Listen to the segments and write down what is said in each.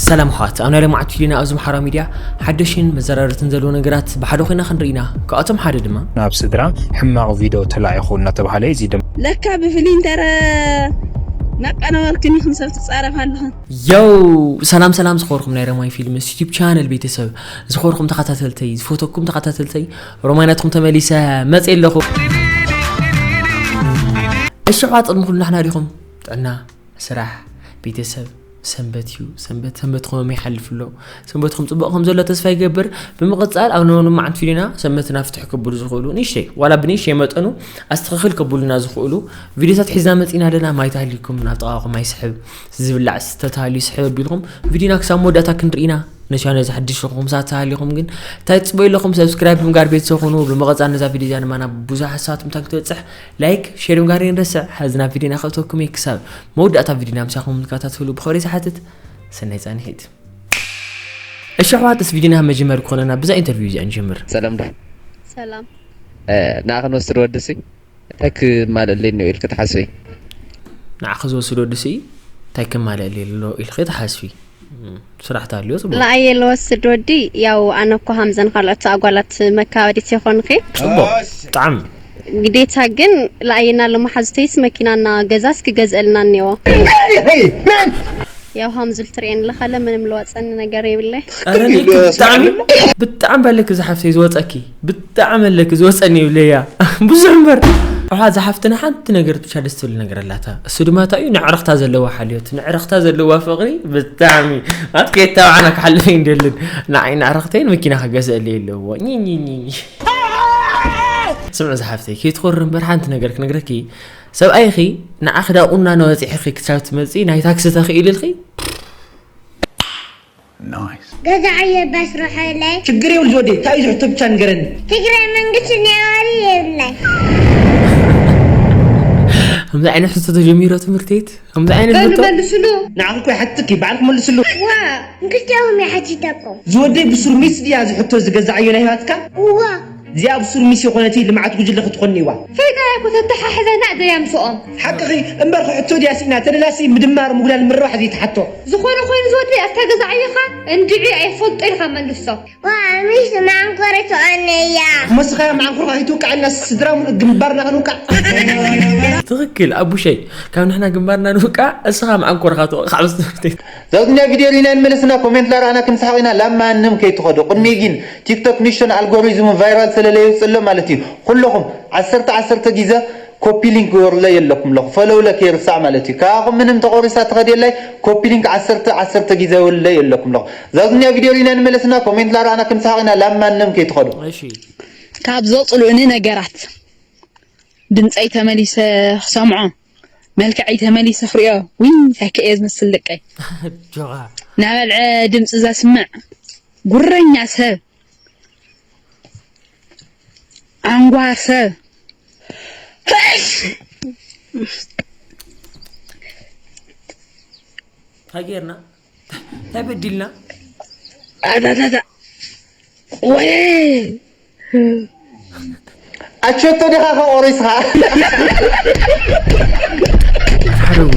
ሰላም ኣሕዋት፣ ኣብ ናይ ሎማዓንቲ ቪድዮና ኣብዚ ማሕበራዊ ሚድያ ሓደሽን መዘራረብትን ዘለዎ ነገራት ብሓደ ኮይና ክንርኢ ኢና። ካብኣቶም ሓደ ድማ ናብ ስድራ ሕማቕ ቪድዮ ተላኢኹ እናተባህለ እዩ። እዚ ድማ ለካ ብፍሊንተረ መቀናበርክን ኢኹም ሰብ ትጻረፍ ኣለኹም። ዮው፣ ሰላም ሰላም ዝኸበርኩም ናይ ረማይ ፊልምስ ዩቲዩብ ቻነል ቤተሰብ፣ ዝኸበርኩም ተኸታተልተይ፣ ዝፈተኩም ተኸታተልተይ፣ ሮማይ ናትኩም ተመሊሰ መጽእ ኣለኹ። እሺ ኣሕዋት፣ ቅድሚ ኩሉ ናሕና ዲኹም ጥዕና ስራሕ፣ ቤተሰብ፣ ሰንበት እዩ። ሰንበት፣ ሰንበትኩም ከመይ ይሓልፍ ኣሎ? ሰንበትኩም ጽቡቕ ከም ዘሎ ተስፋ ይገብር። ብምቕጻል ኣብ ናይ ሎማዓንቲ ቪድዮና ሰንበትና ፍትሕ ከብሉ ዝኽእሉ ንእሽተይ፣ ዋላ ብንእሽተይ መጠኑ ኣስተኻኽል ከብሉና ዝኽእሉ ቪድዮታት ሒዝና መጺና ኣለና። ማይ ተሃልዩኩም ናብ ጥቓኹም ማይ ስሕብ፣ ዝብላዕ ዝስተ ተሃልዩ ስሕብ ኣቢልኩም ቪድዮና ክሳብ መወዳእታ ክንርኢ ኢና። ነቲ ቻነል እዚ ሓድሽ ዝኾንኩም ሰባት ተሃሊኹም ግን እንታይ ትጽበዩ ኣለኹም? ሰብስክራይብ ብምግባር ቤተሰብ ኩኑ። ብምቕጻል ነዛ ቪድዮ እዚኣ ድማ ናብ ብዙሓት ሰባት ምእንታን ክትበጽሕ ላይክ፣ ሼር ምግባር ኣይንረስዕ። ሕዚ ናብ ቪድዮና ከእተወኩም እየ። ክሳብ መወዳእታ ቪድዮና ምሳኹም ንከታተሉ ብኽብሪ ዝሓትት። ሰናይ ጻንሒት። እሺ ኣሕዋት፣ ምስ ቪድዮና መጀመር ክኾነና ብዛ ኢንተርቪው እዚኣ ንጀምር። ሰላም ዶ? ሰላም። እ፣ ንኣ ክንወስድ ወድሲ እንታይ ክማልእለይ እኒኦ ኢልኪ ትሓስቢ? ንዓኺ ዝወስድ ወድሲ እንታይ ክማልእለይ ኣሎ ኢልኺ ትሓስቢ? እም፣ ስራሕ ተሃልዮ ጽቡቕ። ንኣየ ልወስድ ወዲ፣ ያው ኣነ እኮ ሃምዘን ካልኦት ኣጓላት መካበዲት ይኾንኺ። ጽቡቕ፣ ብጣዕሚ። ግዴታ ግን ንኣየና ለመሓዙተይስ መኪናና ገዛስ ክገዝእልና እኒኦ። ያው ሃምዙል ትርእየን ኣለኻለ ምንም ልዋጸኒ ነገር የብለይ። ኧረ ኒክ ብጣዕሚ፣ ብጣዕሚ በለኪ ዝሓፍተይ ዝወጸኪ። ብጣዕሚ ኣለኪ ዝወጸኒ ይብለያ። ብዙሕ እምበር። ኣሓ ዝሓፍትና ሓንቲ ነገር ብቻ ደስ ትብል ነገር ኣላታ። እሱ ድማ እንታይ እዩ? ንዕረኽታ ዘለዋ ሓልዮት፣ ንዕረኽታ ዘለዋ ፍቕሪ ብጣዕሚ። ኣት ከየታባዕና ክሓልፍ ኣይንደልን። ንዓይ ንዕረኽተይን መኪና ክገዝእለይ ኣለዎ። ኝ፣ ኝ፣ ኝ፣ ኝ። ስምዒ ዝሓፍተይ፣ ከይትኾሪ እምበር ሓንቲ ነገር ክነግረኪ። ሰብኣይኺ ንዓኺ ዳ ቁናኖ በጺሕኺ ክሳብ ትመጺ ናይ ታክሲ ተኽኢልልኺ? ናይስ። ገዛ ዓየ ባስርሐለይ። ችግር የብሉ ዝወደይ፣ እንታይ እዩ ዝሕቶ ብቻ ንገረኒ። ትግራይ መንግስቲ ኔዋሪ የብላይ። ከምዚ ዓይነት ሕቶ ተጀሚሮ ትምህርት ቤት? ከምዚ ዓይነት በሉ ሕቶ? መልስሉ። ንዓኺ እኮ ይሓትትኪ፣ ባዕልኪ መልስሉ። ዋ፣ እንክልቲኦም ይሓትተኩም። ዝወደይ ብሱር ሚስ ድያ ዝሕቶ ዝገዛዓዮ ናይ ህይወትካ? እዋ። እዚኣ ብሱር ሚስ የኾነቲ ልምዓት ጉጅለ ክትኾኒ እዋ። ሰይጣን ኣይኮ ተተሓሕዘና ደያምስኦም። ሓቅኺ እምበር ክሕቶ ድያ ስኢና፣ ተደላሲ ምድማር ምጉዳል ምርባሕ ዘይትሓቶ። ዝኾነ ኮይኑ ዝወደይ ኣብታ ገዛ ዓየኻ እንድዒ ኣይፈልጦ ኢልካ መልሶ። ዋ፣ ሚስ ማንኮረ ትኾነ እያ። መስኻያ ማንኮርካ ከይትውቃዕ ኢልና ስድራ ሙሉእ ግንባርና ክንውቃዕ። ትኽክል ኣቡሸይ፣ ካብ ንሕና ግንባርና ንውቃዕ እስኻ ማንኮርካ ትወቃዕ ምስ ትምህርቲ። ዛውትኛ ቪድዮ ሪና ንመለስና ኮሜንት ላራኣና ክንስሓቕ ኢና ላብ ማንም ከይትኸዱ። ቅድሚ ግን ቲክቶክ ንሽቶን ኣልጎሪዝሙ ቫይራል ስለለየውፅእ ኣሎ ማለት እዩ። ኩለኹም ዓሰርተ ዓሰርተ ግዜ ኮፒ ሊንክ ወርለ የለኩም ኣለኹ። ፈለውለ ከይርሳዕ ማለት እዩ። ካብኹም ምንም ተቆሪሳ ትኸድ የላይ ኮፒ ሊንክ ዓሰርተ ዓሰርተ ግዜ ወርለ የለኩም ኣለኹ። ዛውትኛ ቪድዮ ሪና ንመለስና ኮሜንት ላራኣና ክንስሓቕ ኢና ላብ ማንም ከይትኸዱ። እሺ። ካብ ዘጽልኡኒ ነገራት ድምጸይ ተመሊሰ ክሰምዖ፣ መልክዐይ ተመሊሰ ክሪኦ፣ ውይ፣ እንታይ ከ እየ ዝመስል ደቀይ። ጆኻ። ናበልዐ ድምጺ ዘስምዕ ጉረኛ ሰብ፣ ዓንጓር ሰብ። እንታይ ጌርና? እንታይ በዲልና? ኣታታታ። ወይ። ኣቸቶ ዲኻ ከቆሪስኻ? ኣትሓደጉ።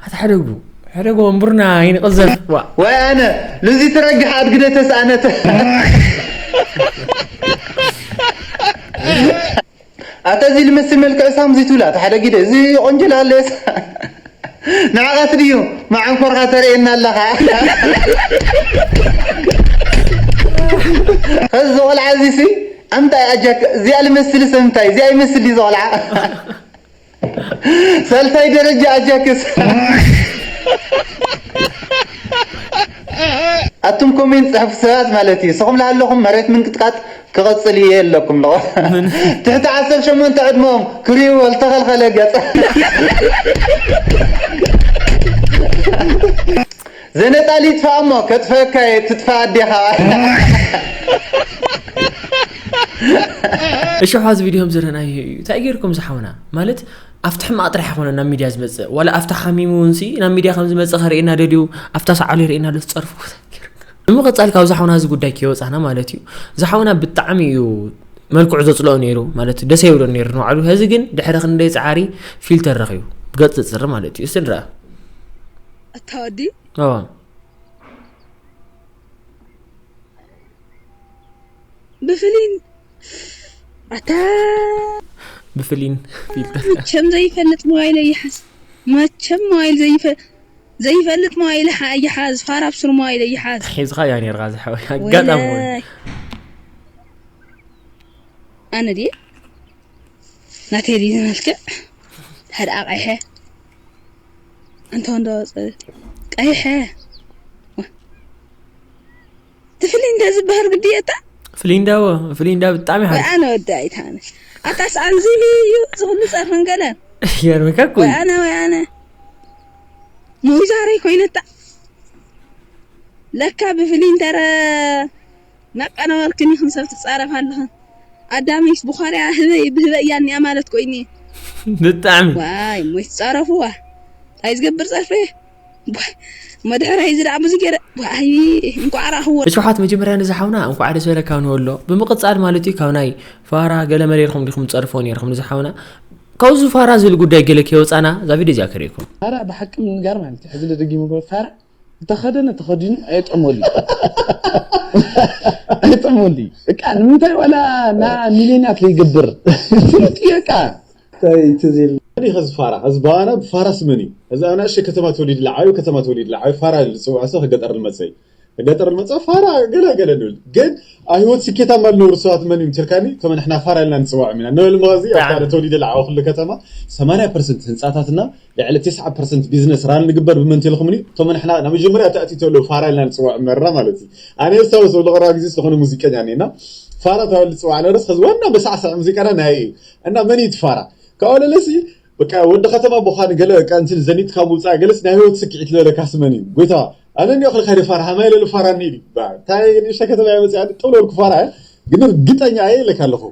ኣትሓደጉ። ሕደጎ ወንብርና ይንቕዘፍ። ዋ። ወይ ኣነ፣ ሉዚ ትረግሕ ኣድግደ ተስኣነት። ኣታ እዚ ልመስል መልክዕ ሳም ዝይትብላ፣ ኣታ ሓደ ግደ፣ እዚ ቆንጆ ላለ ንዓኻስ ድዩ መዓንኮርካ ተርእየና ኣለኻ? ኸዚ ዝቖልዓ እዚሲ፣ ኣምጣ ኣጃክ፣ እዚኣ ልመስል ሰብ እንታይ? እዚኣ ይመስል ድዩ ዝቖልዓ? ሳልሳይ ደረጃ ኣጃክስ። ኣቱም ኮሜንት ጽሕፉ ሰባት ማለት እዩ። ንስኹም ለሃለኹም መሬት ምንቅጥቃጥ ክቐጽል እየ ኣለኩም ኣለኹ። ምን? ትሕቲ ዓሰርተ ሸሞንተ ዕድመኦም ክርእይዎ ዝተኸልኸለ ገጽ። ዘነጣሊ ይጥፋእ እሞ ከጥፈካ እየ፣ ትጥፋእ ኣዴኻ። እሺ፣ ሕዚ ቪድዮ ከም ዝረኣናዮ እዩ። እንታይ ጌርኩም ዝሓውና? ማለት ኣብቲ ሕማቕ ጥራሕ ኣይኮነን ናብ ሚድያ ዝመጽእ፣ ዋላ ኣብቲ ሓሚሙ እውን ሲ ናብ ሚድያ ከም ዝመጽእ ከርእየና ደልዩ፣ ኣብታ ሰዓሉ የርእየና ኣሎ፣ ትጸርፉ። ንምቕጻል ካብ ዝሓውና እዚ ጉዳይ ከይወጻና ማለት እዩ። ዝሓውና ብጣዕሚ እዩ መልክዑ ዘጽልኦ ነይሩ፣ ማለት ደስ ኣይብሎን ነይሩ ንባዕሉ። ሕዚ ግን ድሕሪ ክንደይ ጻዕሪ ፊልተር ረኺቡ፣ ገጽ ዘጽሪ ማለት እዩ። እስቲ ንርኣ። ኣታ ወዲ? ኣዋ። ብፍሊን ኣታ ብፍሊን ፊልተር መቸም ዘይፈልጥ ሞባይል ይሓዝ። መቸም ሞባይል ዘይፈ ዘይፈልጥ ሞባይል ይሓ- ይሓዝ። ፋራ ብሱር ሞባይል ይሓዝ። ሒዝኻ እያ ነርካ ዝሓወይ ኣጋጣሚ ኾይኑ። ወይለይ። ኣነ ድየ ናተይ ድዩ ዝመልክዕ? ሕድኣ ቀይሐ እንተ እንዶ ቀይሐ ትፍሊ እንደ ዝበሃል ግዲ እታ ፍሊንዳ ወ ፍሊንዳ ብጣዕሚ ወይ ሓ ኣነ ወዳኢት ኣነ ኣታ ሰኣን ዝቢ እዩ ዝኽሉ ጸርፍን ገለን የርበካ እኮ ወይ እዩ። ኣነ ወይ ኣነ ሙዛረይ ኮይነታ ለካ ብፍሊንተረ ናቀናበርክን ኢኽን ሰብ ትጻረፍ ኣለኽን ኣዳመይስ ብኾርያ ህበይ ብህበይ እያ እኒኣ ማለት ኮይኑ ብጣዕሚ ዋይ እሞ ይትጻረፍዋ እንታይ ዝገብር ጸርፈ መድሕራይ እዚ ደኣ ብዙ ገይረ ዋይ እንኳዕ ራኽዎ እሽሓት መጀመርያ ንዝሓውና እንኳዕ ደስ በለካ ንበሎ። ብምቕጻል ማለት እዩ ካብ ናይ ፋራ ገለ መለ ኢልኩም ዲኹም ትጸርፎ ነርኩም ንዝሓውና ካብዚ ፋራ ዝብል ጉዳይ ገለ ከይወጻና እዛ ቪድዮ እዚኣ ከርእየኩም። ፋራ ብሓቂ ምንጋር ማለት እዩ። ሕዚ ደደጊሙ ገ ፋራ ዝተኸደነ ተኸዲኑ ኣይጠመሉ ኣይጠመሉ እቃ ንምንታይ ዋላ ና ሚሊዮናት ዘይገብር ፍሉጥ እዩ እቃ ዲኸ ዝፋራ እዚ ባና ብፋራ ስመን እዩ። እዚ ኣብ ንእሽተይ ከተማ ተወሊድላ ዓብዩ ከተማ ተወሊድላ ዓብዩ ፋራ ዝፅውዖ ሰብ ከገጠር ዝመፀ እዩ። ከገጠር ዝመፀ ፋራ ገለ ገለ ንብል ግን ኣብ ህይወት ስኬታማ ዝነብሩ ሰባት መን እዩ እንተልካኒ እቶም ንሕና ፋራ ኢልና ንፅውዖም ኢና ነበል መዚ ኣብ ፋራ ተወሊደ ዝዓበኹሉ ከተማ ሰማንያ ፐርሰንት ህንፃታትና ልዕሊ ተስዓ ፐርሰንት ቢዝነስ ራን ንግበር ብመን ተልኹምኒ እቶም ንሕና ናብ መጀመርያ ተኣትዩ ተሎ ፋራ ኢልና ንፅውዖም ነርና ማለት እዩ። ኣነ የስታውስ ኣብ ቀረባ ግዜ ዝኾነ ሙዚቀኛ እኒና ፋራ ተባሂሉ ዝፅዋዕ ነበረስ ከዚ ዋና በሳዕሳዕ ሙዚቃና ናይ እዩ እና መን እዩ እቲ ፋራ ካብ ወለለሲ በቃ ወዲ ከተማ ምዃን ገለ በቃ እንትን ዘኒጥካ ምውፃእ ገለስ ናይ ህይወት ስክዒት ዝበለካ ስመን እዩ ጎይታ ኣነ እኒኦ ክልካ ኢለ ፋራ ሃማይ ለሉ ፋራ እኒ ኢሉ እንታይ ንእሽተ ከተማ እየ መፅኣ ጠውለልኩ ፋራ እየ ግን እርግጠኛ እየ ኢለካ ኣለኹ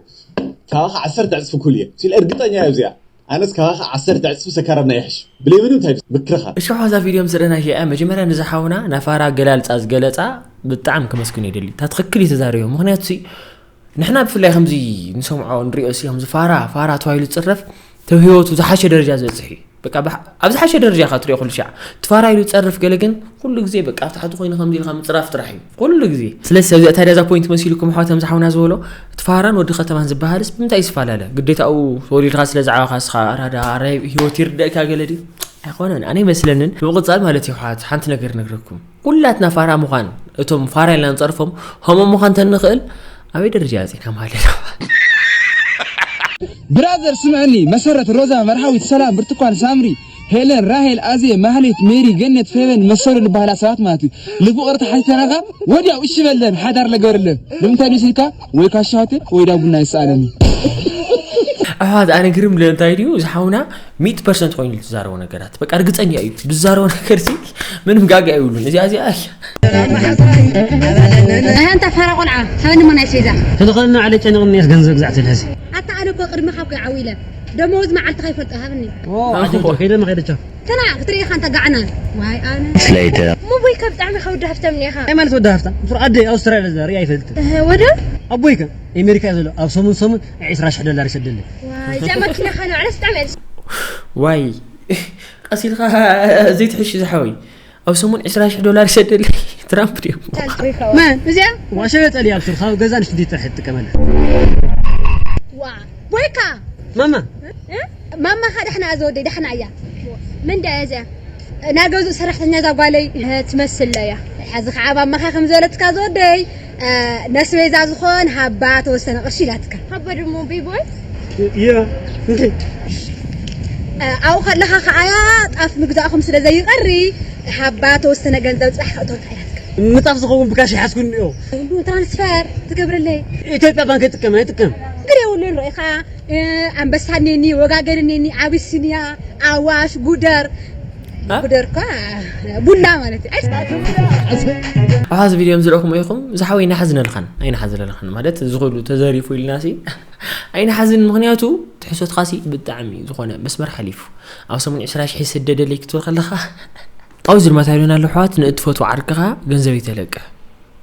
ካባኻ ዓሰርተ ዕፅፊ ኩል እየ ሲል እርግጠኛ እየ ኣብዚኣ ኣነስ ካባኻ ዓሰርተ ዕፅፊ ሰካራም ናይ ይሕሽ ብለይ ምንም እንታይ ምክርኻ እሽሖ እዛ ቪድዮ ምስ ረእናያ እያ መጀመርያ ንዝሓውና ናይ ፋራ ኣገላልፃ ዝገለፃ ብጣዕሚ ከመስግኖ ይደሊ እታ ትኽክል እዩ ተዛሪቦ ምክንያቱ ንሕና ብፍላይ ከምዚ ንሰምዖ ንሪኦ ሲ ከምዚ ፋራ ፋራ ተባሂሉ ዝፅረፍ ተብ ህይወቱ ዝሓሸ ደረጃ ዝበፅሕ እዩ በቃ ብሓ- ኣብ ዝሓሸ ደረጃ ኢኻ ትሪኦ ኩሉ ሻዕ እቲ ፋራ ኢሉ ዝፀርፍ ገለ ግን ኩሉ ግዜ በቃ ኣብ ታሕቲ ኮይኑ ከምዚ ኢልካ ምፅራፍ ጥራሕ እዩ ኩሉ ግዜ ስለዚ ኣብዚ ታዲያ እዛ ፖይንት መሲልኩም ኣሕዋት ከምዚ ሓውና ዝበሎ እቲ ፋራን ወዲ ከተማን ዝበሃልስ ብምንታይ ይፈላለ ግዴታኡ ተወሊድካ ስለ ዝዓበኻ እስኻ ኣራዳ ኣራይ ህይወት ይርደእካ ገለ ድዩ ኣይኮነን ኣነ ይመስለንን ብምቕፃል ማለት እዩ ኣሕዋት ሓንቲ ነገር ነግረኩም ኩላትና ፋራ ምዃን እቶም ፋራ ኢልና ንፀርፎም ሆሞ ምዃን ተንኽእል ኣበይ ደረጃ በፂሕና ማለት እዩ ብራዘር ስምዕኒ መሰረት ሮዛ መርሃዊት ሰላም ብርቱኳን ሳምሪ ሄለን ራሄል ኣዜ ማህሌት ሜሪ ገነት ፌቨን መሰሉ ዝበሃላ ሰባት ማለት እዩ ንፍቕሪ ተሓቲተናኻ ወዲያው እሺ በለን ሓዳር ለገበርለን ንምንታይ ንስልካ ወይ ካሻ ሆቴል ወይ ዳ ቡና ይሰኣለኒ ኣሕዋት ኣነ ግርም ለእንታይ ድዩ ዝሓውና ሚት ፐርሰንት ኮይኑ ዝዛረቦ ነገራት በቃ እርግፀኛ እዩ ዝዛረቦ ነገር ሲ ምንም ጋጋ የብሉን እዚኣ እዚኣ እያ ኣንታ ፋራ ቆልዓ ሃበኒ ሞ ናይ ኣስቤዛ ተለኸልና ዓለ ጨነቕኒ እያስ ገንዘብ ግዛዕ ትልሕዚ ኣታ ኣነ እኮ ቅድሚ ካብ ዓው ኢለ ደመወዝ መዓልቲ ከይፈልጦ ሃብኒ ከይደ መኸደቻ ተና ክትርኢ ኢኻ እንተ ጋዕና ዋይ ኣነ ስለ ይተ ሙቡይ ካብ ብጣዕሚ ካብ ወዲ ሃፍታም ኒኻ እንታይ ማለት ወዲ ሃፍታ ፍር ኣደ ኣውስትራልያ ዝዛር ኣይፈልጥ ወደ ኣቦይከ ኣሜሪካ ዘሎ ኣብ ሰሙን ሰሙን ዕስራ ሽሕ ዶላር ይሰደለ ዋይ እዚኣ መኪና ኸነ ዕለስ ብጣዕሚ ዋይ ቀሲልካ ዘይትሕሽ ዝሓወይ ኣብ ሰሙን ዕስራ ሽሕ ዶላር ይሰደለይ ትራምፕ ድዮም መን እዚኣ ዋሸ ጠሊ ኣብ ሱር ካብ ገዛ ንሽቲ ጥራሕ ትጥቀመላ ዋ ቦይካ ማማ ማማ ካ ደሕና እያ ዘወደይ ደሕና እያ ምን ዳ እያ እዚኣ ናይ ገዝኡ ሰራሕተኛ እዛ ጓለይ ትመስል እያ ሓዚ ከዓ ኣብ ኣማኻ ከም ዝበለትካ ዘወደይ ነስቤዛ ዝኾን ሃባ ተወሰነ ቅርሺ ኢላትካ ሃባ ድሞ ቤቦይ ያ ኣብኡ ከለኻ ከዓያ ጣፍ ምግዛእኹም ስለ ዘይቐሪ ሃባ ተወሰነ ገንዘብ ፅባሕ ከእተወልካ ኢላትካ ምጣፍ ዝኸውን ብካሽ ይሓዝኩ እኒኦ ትራንስፈር ትገብርለይ ኢትዮጵያ ባንክ ይጥቀም ኣይጥቀም ግር የብሉን ርኢኻ ኣንበሳ እኔኒ ወጋገን እኔኒ ዓቢሲንያ ኣዋሽ ጉደር ጉደር እኳ ቡና ማለት እዩ ኣሓዚ ቪድዮ ዝረእኹም ኢኹም ዝሓወይ ኣይናሓዝነልኻን ኣይናሓዝነልኻን ማለት እዚ ኩሉ ተዘሪፉ ኢልና ሲ ኣይናሓዝን ምክንያቱ ትሕሶትካ ሲ ብጣዕሚ ዝኾነ መስመር ሓሊፉ ኣብ ሰሙን ዕስራ ሽሕ ይስደደለይ ክትብል ከለኻ ጣውዚ ድማ ታይሉና ኣሎ ኣሕዋት ንእትፈትዎ ዓርክኻ ገንዘብ ይተለቀ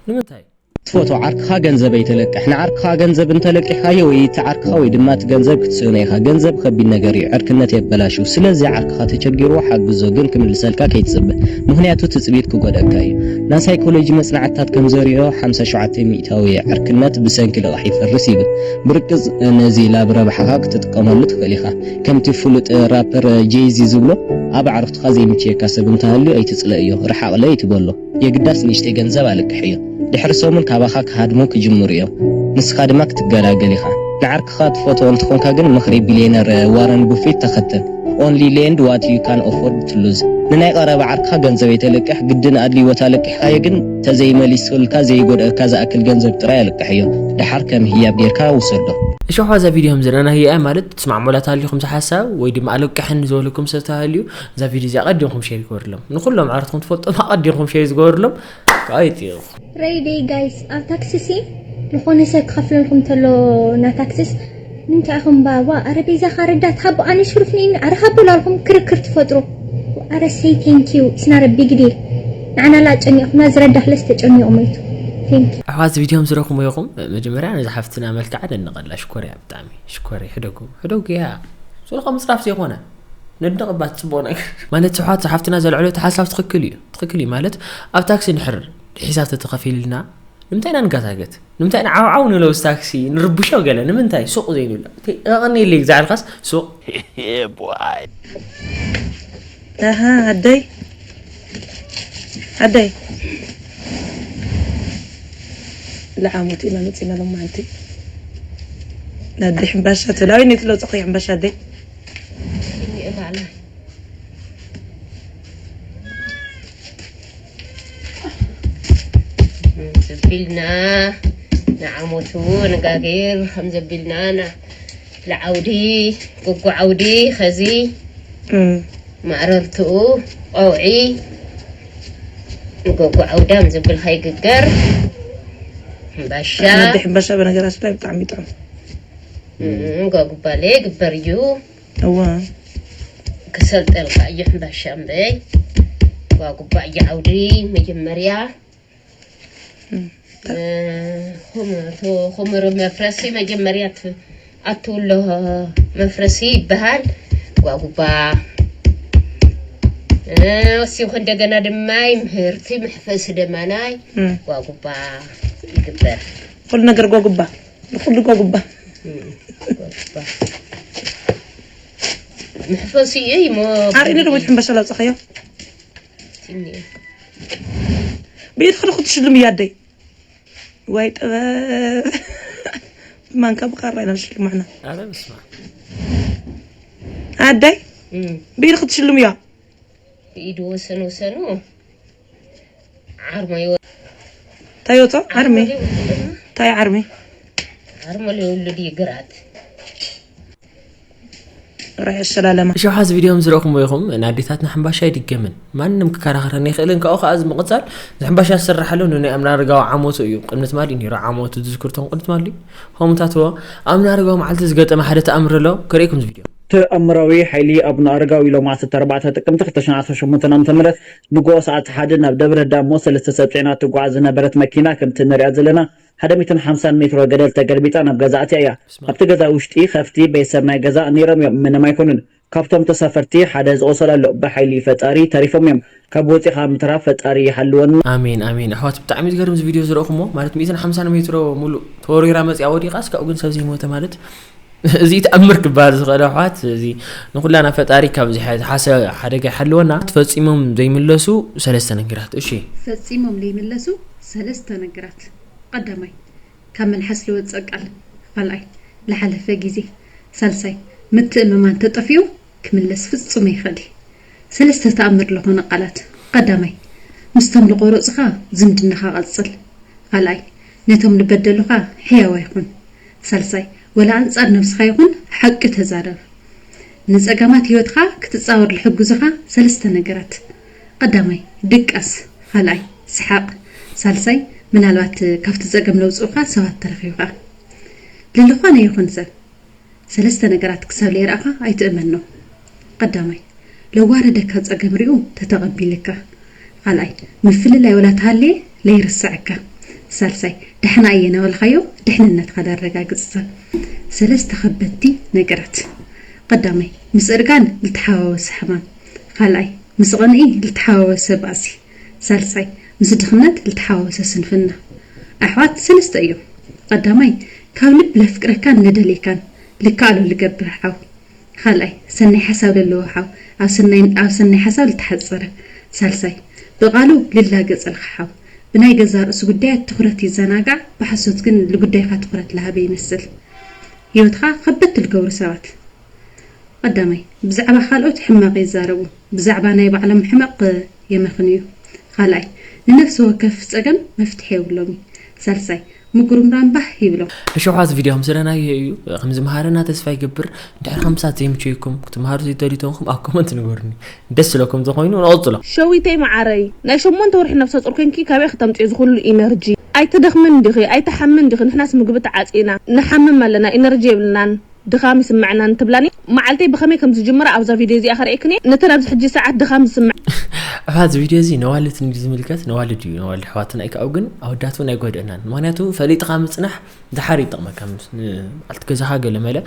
ንምንታይ ትፈትዎ ዓርክኻ ገንዘብ ኣይተለቅሕ። ንዓርክኻ ገንዘብ እንተለቂሕካዮ ወይ እቲ ዓርክኻ ወይ ድማ እቲ ገንዘብ ክትስእኖ ኢኻ። ገንዘብ ከቢድ ነገር እዩ፣ ዕርክነት የበላሹ። ስለዚ ዓርክኻ ተቸጊርዎ ሓግዞ፣ ግን ክምልሰልካ ከይትጽበ። ምኽንያቱ ትጽቢት ክጎድኣካ እዩ። ናይ ሳይኮሎጂ መጽናዕትታት ከም ዘርእዮ ሓምሳ ሸውዓተ ሚእታዊ ዕርክነት ብሰንኪ ልቓሕ ይፈርስ ይብል። ብርግጽ ነዚ ኢላ ብረብሓኻ ክትጥቀመሉ ትኽእል ኢኻ። ከምቲ ፍሉጥ ራፐር ጄይዚ ዝብሎ፣ ኣብ ኣዕሩኽትኻ ዘይምችየካ ሰብ እንተሃልዩ ኣይትጽለእዮ፣ ርሓቕለ ኣይትበሎ። የግዳስ ንእሽተይ ገንዘብ ኣለቅሕዮ። ድሕሪ ሰሙን ካባኻ ክሃድሙ ክጅምሩ እዮም። ንስኻ ድማ ክትገላገል ኢኻ። ንዓርክኻ ትፈትዎ እንተኾንካ ግን ምኽሪ ቢልየነር ዋረን ቡፌት ተኸተል። Only lend what you can afford to lose። ንናይ ቀረባ ዓርክኻ ገንዘብ ኣይተለቅሕ፣ ግድን ኣድልይዎ ኣለቂሕካዮ ግን ተዘይመሊሱልካ ዘይጎድኣካ ዝኣክል ገንዘብ ጥራይ ኣለቅሕዮ። ደሓር ከም ህያብ ጌርካ ውሰዶ። እሺ፣ እዛ ቪድዮ ከም ዘለና ህያያ ማለት ትስማዕሙላ ተሃልዩኹም ዝሓሳብ ወይ ድማ ኣለቅሕኒ ዝበለኩም ሰብ ተሃልዩ እዛ ቪድዮ እዚኣ ቀዲምኩም ሼር ይግበርሎም። ንኹሎም ዓርትኩም ትፈልጦም ኣቐዲምኩም ሼር ዝገበርሎም ከዓ ይጥየቑ። ረይደይ ጋይስ ኣብ ታክሲ ሲ ዝኾነ ሰብ ክኸፍለልኩም ተሎ ና ታክሲስ ንምንታይ ኢኹም ባባ ኣረ ቤዛ ካረዳት ሃቦ ኣነ ሽሩፍ ነይኒ ኣረ ሃቦ ላልኩም ክርክር ትፈጥሩ ኣረ ሰይ ቴንኪዩ ስናረ ቢግ ዲል ንዓና ላ ጨኒቕና ዝረዳህ ለስ ተጨኒቑ መይቱ ቴንኪዩ ኣሕዋት ቪድዮም ዝረኹም ኢኹም መጀመርያ ነዚ ሓፍትና መልክዓ ደንቐላ ሽኮርያ ብጣዕሚ ሽኮር ሕደጉ ሕደጉ እያ ስልኻ ምፅራፍ ዘይኮነ ነድንቕ እባ ፅቡቕ ነገር ማለት ኣሕዋት ሓፍትና ዘልዕሎ እቲ ሓሳብ ትኽክል እዩ ትኽክል እዩ ማለት ኣብ ታክሲ ንሕር ሒሳብ ተተኸፊልና ንምንታይ ኢና ንጋታገት ንምንታይ ኢና ዓውዓው ንብሎ ምስ ታክሲ ንርብሾ ገለ ንምንታይ ሱቕ ዘይንብሎ ኣቐኒለይ ዝዓልካስ ሱቕ ኣሃ ኣደይ ኣደይ ለዓሞት ኢና መፂና ሎማዓንቲ ናዲ ሕምባሻ ተላዊ ነቲ ለውፅኺ ሕምባሻ ኣደይ ዘቢልና ንዓሞቱ ንጋገይር ከም ዘቢልና ንዓውዲ ጎጎ ዓውዲ ኸዚ ማዕረርትኡ ቆውዒ ንጎጎ ዓውዳም ዝብል ኸይግገር ሕምባሻ ናዲ ሕምባሻ በነገራችን ላይ ብጣዕሚ ይጥዕም ጓጉባለ ይግበር እዩ እዋ ክሰልጠልካ እዩ ሕምባሻ እምበይ ጓጉባ እዩ ዓውዲ መጀመርያ ኹምር መፍረሲ መጀመርያ ኣቱ ኣሎ መፍረሲ ይበሃል ጓጉባ ወሲኹ እንደገና ድማ ምህርቲ መሕፈሲ ደማናይ ጓጉባ ይግበር ኩሉ ነገር ጓጉባ ንኩሉ ጓጉባ መሕፈሲ እዩ ይሞ ኣርእኒ ዶ ሕንበሻ ላውፅኸዮ ብኢድኺ ዶ ክትሽልም እያ ኣደይ ዋይ ጥበብ ብማንካ ብካራ ኢና ንሽልም ሕና ኣረ በስመ ኣደይ ብኢድኺ ትሽልም እያ ብኢዱ ወሰን ወሰኑ ዓርሞ እንታይ ይወፆ ዓርሚ እንታይ ዓርሚ ዓርሞ ለይውልድ እዩ ግራት ራይ ኣሸላለማ ሸውሓት ቪድዮም ዝረእኹም ኢኹም ንኣዴታትና ሕምባሻ ኣይድገምን ማንም ክከራኸረኒ ይኽእልን ካብኡ ከዓ ዝምቕፃል ንሕምባሻ ዝስርሓሉ ንናይ ኣምናርጋዊ ዓመቱ እዩ ቅድሚ ትማሊ ነይሩ ዓመቱ ዝዝክርቶም ቅድሚ ትማሊ ከምኡታትዎ ኣምናርጋዊ መዓልቲ ዝገጠመ ሓደ ተኣምር ኣሎ ክርእኩም ቪድዮ ተኣምራዊ ሓይሊ ኣቡነ ኣረጋዊ ሎም ዓሰርተ ኣርባዕተ ጥቅምቲ ክልተ ሽሕን ዓሰርተ ሸሞንተን ዓመተ ምህረት ንግሆ ሰዓት ሓደ ናብ ደብረ ዳሞ ሰለስተ ሰብ ፂዕና ትጓዓዝ ዝነበረት መኪና ከምቲ ንሪኣ ዘለና ሓደ ሚእትን ሓምሳን ሜትሮ ገደል ተገልቢጣ ናብ ገዛ ኣትያ እያ። ኣብቲ ገዛ ውሽጢ ከፍቲ፣ ቤተሰብ ናይ ገዛ ነይሮም እዮም፣ ምንም ኣይኮኑን። ካብቶም ተሳፈርቲ ሓደ ዝቖሰለ ኣሎ፣ ብሓይሊ ፈጣሪ ተሪፎም እዮም። ካብ ወፂኻ ምትራፍ ፈጣሪ ይሓልወና። ኣሜን ኣሜን ኣሕዋት ብጣዕሚ ዝገርም እዚ ቪድዮ ዝረእኹሞ ማለት ሚእትን ሓምሳን ሜትሮ ሙሉእ ተወሪራ መፂኣ ወዲቓስ ካብኡ ግን ሰብ ዘይሞተ ማለት እዚ ተኣምር ክበሃል ዝኽእል ኣሕዋት እዚ ንኩላና ፈጣሪ ካብ ዝሓሰ ሓደጋ ይሓልወና ፈፂሞም ዘይምለሱ ሰለስተ ነገራት እሺ ፈፂሞም ዘይምለሱ ሰለስተ ነገራት ቀዳማይ ካብ መልሓስ ዝወፅእ ቃል፣ ኻልኣይ፣ ልሓለፈ ጊዜ፣ ሳልሳይ፣ ምትእምማን ተጠፊኡ ክምለስ ፍጹም ኣይኽእል እዩ። ሰለስተ ተኣምር ለኾነ ቃላት፣ ቐዳማይ፣ ምስቶም ልቖረጹኻ ዝምድናኻ ቐጽል፣ ኻልኣይ፣ ነቶም ልበደሉኻ ሕያዋይ ኹን፣ ሳልሳይ፣ ወላ ኣንጻር ነብስኻ ይኹን ሓቂ ተዛረብ። ንጸገማት ህይወትኻ ክትጻወር ልሕግዙኻ ሰለስተ ነገራት፣ ቐዳማይ፣ ድቃስ፣ ኻልኣይ፣ ሰሓቕ፣ ሳልሳይ፣ ምናልባት ካብቲ ጸገም ለውጽኡኻ ሰባት ተረኺቡ ኸኣ። ልልኾነ ይኹን ሰብ ሰለስተ ነገራት ክሳብ ለይረኣኻ ኣይትእመኖ። ቐዳማይ፣ ለዋረደካ ጸገም ሪኡ ተተቐቢልካ። ኻልኣይ፣ ምፍልላይ ወላ ተሃልየ ለይርስዐካ። ሳልሳይ፣ ደሕና እየ ናበልካዮ ድሕንነትካ ዳረጋግጽ። ሰብ ሰለስተ ከበድቲ ነገራት። ቀዳማይ፣ ምስ እርጋን ልተሓዋወሰ ሕማም። ካልኣይ፣ ምስ ቕንኢ ልተሓዋወሰ ባእሲ። ሳልሳይ፣ ምስ ድኽነት ልተሓዋወሰ ስንፍና። ኣሕዋት ሰለስተ እዮም። ቀዳማይ፣ ካብ ልብ ለፍቅረካን ለደልየካን ልከኣሎ ልገብር ሓው። ካልኣይ፣ ሰናይ ሓሳብ ለለዎ ሓው፣ ኣብ ሰናይ፣ ኣብ ሰናይ ሓሳብ ልተሓጸረ። ሳልሳይ፣ ብቓሉ ልላገጸልካ ሓው፣ ብናይ ገዛእ ርእሱ ጉዳያት ትኹረት ይዘናጋዕ፣ ብሓሶት ግን ልጉዳይካ ትኹረት ልሃበ ይመስል። ህይወትኻ ከበድቲ ልገብሩ ሰባት። ቀዳማይ፣ ብዛዕባ ካልኦት ሕማቕ ይዛረቡ፣ ብዛዕባ ናይ ባዕሎም ሕመቕ የመኽንዩ። ካልኣይ፣ ንነፍሲ ወከፍ ጸገም መፍትሒ የብሎም እዩ። ሳልሳይ፣ ምጉርምራም ባህ ይብሎም። እሺ ኣሕዋት፣ ቪድዮ ከም ዝረኣናዮ እዩ፣ ከም ዝመሃረና ተስፋ ይገብር። እንድሕር ከም ሳት ዘይምችዩኩም፣ ክትመሃሩ ዘይተደልዩ ተኾንኩም ኣብ ኮመንት ንገሩኒ። ደስ ዝለኩም ተኾይኑ ንቐጽሎ። ሸዊተይ መዓረይ፣ ናይ ሸሞንተ ወርሒ ነፍሰ ጡር ኮንኪ ካበይ ክተምጽዮ ዝኹሉ ኢነርጂ? ኣይትደኽምን ዲኺ? ኣይትሓምን ዲኺ? ንሕናስ ምግቢ ተዓጺና ንሓምም ኣለና፣ ኢነርጂ የብልናን፣ ድኻም ይስምዐናን ትብላኒ። መዓልተይ ብኸመይ ከም ዝጅምራ ኣብዛ ቪድዮ እዚኣ ከርእየክን እየ። ነተን ኣብዚ ሕጂ ሰዓት ድኻም ዝስምዕ ኣሕዋት፣ እዚ ቪድዮ እዚ ነዋልድ እንዲ ዝምልከት፣ ነዋልድ እዩ፣ ነዋልድ ኣሕዋትና እዩ። ካብኡ ግን ኣወዳት እውን ኣይጎድእናን። ምኽንያቱ ፈሊጥኻ ምጽናሕ ድሓር ይጠቕመካ። ምስ፣ ንበዓልቲ ገዛኻ ገለ መለ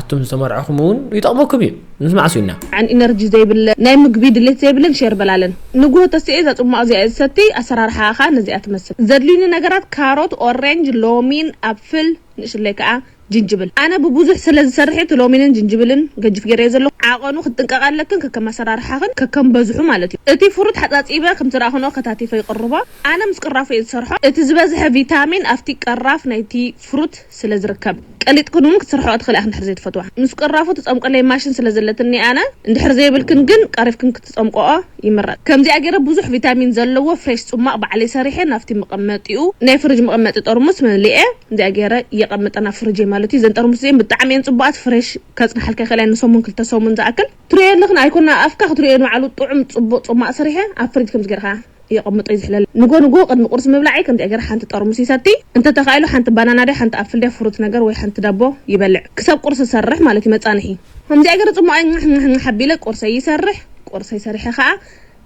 ኣቱም ዝተመርዐኹም እውን ይጠቕመኩም እዩ። ምስ መዓሱ ኢና። ዓን ኢነርጂ ዘይብለን፣ ናይ ምግቢ ድሌት ዘይብለን ሼር በላለን። ንግሆ ተስኤ እዛ ጽሟቕ እዚኣ እየ ዝሰቲ፣ ኣሰራርሓ ኸኣ ነዚኣ ትመስል። ዘድልዩኒ ነገራት ካሮት፣ ኦሬንጅ፣ ሎሚን፣ ኣፕል፣ ንእሽለይ ከኣ ጅንጅብል። ኣነ ብብዙሕ ስለ ዝሰርሕ እቲ ሎሚንን ጅንጅብልን ገጅፍ ገይረዮ ዘለኹ። ዓቐኑ ክትጥንቀቕ ኣለክን ከከም ኣሰራርሓኽን ከከም በዝሑ ማለት እዩ። እቲ ፍሩት ሓጻጺበ ከምቲ ረኣኹንኦ ከታቲፈ ይቕርቦ። ኣነ ምስ ቅራፉ እየ ዝሰርሖ። እቲ ዝበዝሐ ቪታሚን ኣብቲ ቀራፍ ናይቲ ፍሩት ስለ ዝርከብ። ቀሊጥክን እውን ክትሰርሖ ትኽእላ ኢኽን ድሕር ዘይትፈትዋ። ምስ ቅራፉ ትጸምቀለይ ማሽን ስለ ዘለትኒ ኣነ፣ እንድሕር ዘይብልክን ግን ቀሪፍክን ክትጸምቀኦ ይምረጽ። ከምዚኣ ገይረ ብዙሕ ቪታሚን ዘለዎ ፍሬሽ ጽሟቕ ባዕለይ ሰሪሐ ናብቲ መቐመጢኡ፣ ናይ ፍሪጅ መቐመጢ ጠርሙስ መሊኤ፣ እዚኣ ገይረ የቐምጠን ኣብ ፍሪጀይ ማለት እዩ። እዘን ጠርሙስ እዚአን ብጣዕሚ እየን ጽቡቓት፣ ፍሬሽ ከጽንሓልካ ይኽእላ እየን ንሰሙን ክልተ ሰሙን ዝኣክል። ትርእዮ ኣለኽን ኣይኮና ኣፍካ ክትርእዮ ንባዕሉ ጥዑም ጽቡቕ ጽሟቕ ሰሪሐ ኣብ ፍሪጅ ከምዚ ገይርካ የቐምጦ ይዝሕለል። ንጎ ንጎ ቅድሚ ቁርሲ ምብላዐይ ከምዚኣ ገይረ ሓንቲ ጠርሙስ ይሰቲ። እንተተኻኢሉ ሓንቲ ባናና ድያ ሓንቲ ኣፕል ድያ ፍሩት ነገር ወይ ሓንቲ ዳቦ ይበልዕ። ክሳብ ቁርሲ ዝሰርሕ ማለት እዩ መጻንሒ። ከምዚኣ ገይረ ጽሟቐይ ኛሕ ኛሕ ኛሕ ኣቢለ ቁርሰይ ይሰርሕ። ቁርሰይ ሰሪሐ ኸኣ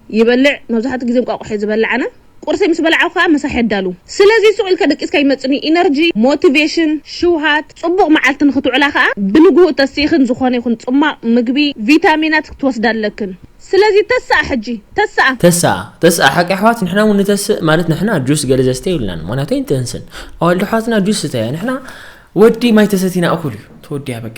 ይበልዕ። መብዛሕትኡ ግዜ እንቋቑሖ እየ ዝበልዕ ኣነ። ቁርሰይ ምስ በላዕኩ ከኣ ምሳሕ የዳሉ። ስለዚ ሱቕ ኢልካ ደቂስካ ይመጽኒ ኢነርጂ፣ ሞቲቬሽን፣ ሽውሃት፣ ጽቡቕ መዓልቲ ንኽትውዕላ ከኣ ብንግሆ ተሲእኽን ዝኾነ ይኹን ጽማቕ ምግቢ፣ ቪታሚናት ክትወስዳ ኣለክን። ስለዚ ተስኣ ሕጂ፣ ተስኣ። ተስኣ፣ ተስኣ፣ ሓቂ ኣሕዋት፣ ንሕና እውን ንተስእ፣ ማለት ንሕና ጁስ ገለ ዘስተ የብልናን፣ ምኽንያቱ ኣይንተንስን። ኣዋልድ ኣሕዋትና ጁስ ስተያ፣ ንሕና ወዲ ማይ ተሰቲና እኹል እዩ፣ ተወዲያ በቃ።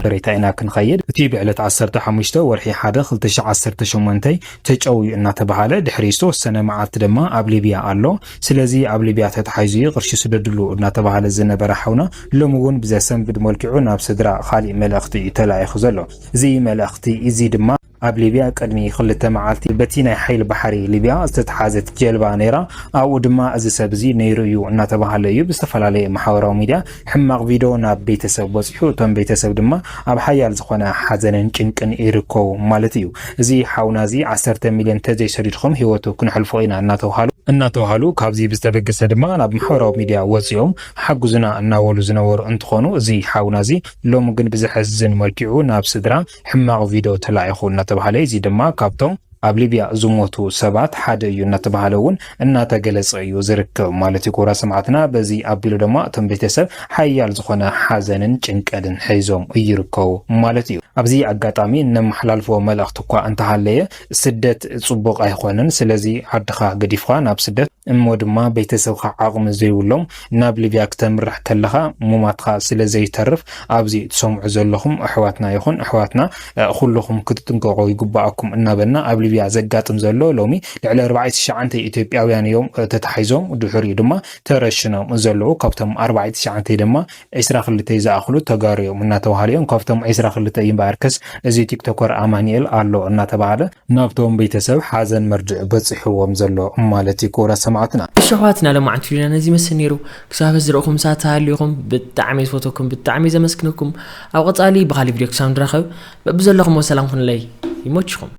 ደረጃ ኢና ክንኸይድ። እቲ ብዕለት ዓሰርተ ሓሙሽተ ወርሒ ሓደ ክልተ ሺሕ ዓሰርተ ሸሞንተ ተጨውዩ እናተባህለ ድሕሪ ዝተወሰነ መዓልቲ ድማ ኣብ ሊብያ ኣሎ። ስለዚ ኣብ ሊብያ ተታሒዙ እዩ፣ ቅርሺ ስደድሉ እናተባህለ ዝነበረ ሓውና ሎሚ እውን ብዘሰንብድ መልክዑ ናብ ስድራ ካሊእ መልእኽቲ እዩ ተላኢኹ ዘሎ። እዚ መልእኽቲ እዚ ድማ ኣብ ሊብያ ቅድሚ ክልተ መዓልቲ በቲ ናይ ሓይሊ ባሕሪ ሊብያ ዝተተሓዘት ጀልባ ነይራ። ኣብኡ ድማ እዚ ሰብ እዚ ነይሩ እዩ እናተባህለ እዩ ብዝተፈላለየ ማሕበራዊ ሚድያ ሕማቕ ቪድዮ ናብ ቤተሰብ በፂሑ። እቶም ቤተሰብ ድማ ኣብ ሓያል ዝኾነ ሓዘንን ጭንቅን ይርከቡ ማለት እዩ። እዚ ሓውና እዚ ዓሰርተ ሚልዮን ተዘይሰዲድኩም ህይወቱ ክነሕልፎ ኢና እናተባሃሉ እናተባሃሉ ካብዚ ብዝተበገሰ ድማ ናብ ማሕበራዊ ሚድያ ወፂኦም ሓግዙና እናበሉ ዝነበሩ እንትኾኑ፣ እዚ ሓውና እዚ ሎሚ ግን ብዘሕዝን መልክዑ ናብ ስድራ ሕማቕ ቪድዮ ተላኢኹ እናተባህለ፣ እዚ ድማ ካብቶም ኣብ ሊብያ ዝሞቱ ሰባት ሓደ እዩ እናተባህለ እውን እናተገለጸ እዩ ዝርከብ ማለት እዩ። ክቡራት ሰማዕትና፣ በዚ ኣቢሉ ድማ እቶም ቤተሰብ ሓያል ዝኾነ ሓዘንን ጭንቀትን ሒዞም ይርከቡ ማለት እዩ። ኣብዚ ኣጋጣሚ እነመሓላልፎ መልእኽቲ እኳ እንተሃለየ፣ ስደት ጽቡቕ ኣይኾነን። ስለዚ ዓድኻ ገዲፍካ ናብ ስደት እሞ ድማ ቤተሰብካ ዓቕሚ ዘይብሎም ናብ ሊብያ ክተምርሕ ከለኻ ሙማትካ ስለ ዘይተርፍ፣ ኣብዚ ትሰምዑ ዘለኹም ኣሕዋትና ይኹን ኣሕዋትና፣ እ፣ ኩልኹም ክትጥንቀቑ ይግባኣኩም እናበልና፣ ኣብ ሊብያ ዘጋጥም ዘሎ ሎሚ ልዕሊ ኣርባዕተ ሺሕ ኢትዮጵያውያን እዮም፣ እ፣ ተታሒዞም፣ ድሕሪኡ ድማ ተረሽኖም ዘለዉ። ካብቶም ኣርባዕተ ሺሕ ድማ ዕስራ ክልተ ዝኣኽሉ ተጋሩ እዮም እናተባህሉ እዮም። ካብቶም ዕስራ ክልተ ይምበኣርከስ እዚ ቲክቶከር ኣማኑኤል ኣሎ እናተባህለ ናብቶም ቤተሰብ ሓዘን መርድእ በፂሕዎም ዘሎ ማለት እዩ። ክቡራት ሰማዕትና። እሺ ኣሕዋትና፣ ሎማዓንቲ ቪድዮና ነዚ ይመስል ነይሩ። ክሳብ ዝረእኹም ሰዓት ተሃልዩኹም ብጣዕሚ ዝፈተኩም፣ ብጣዕሚ ዘመስግነኩም። ኣብ ቀፃሊ ብኻሊእ ቪድዮ ክሳብ ንራኸብ በብዘለኹም ሰላም ኩኑለይ። ይመችኹም።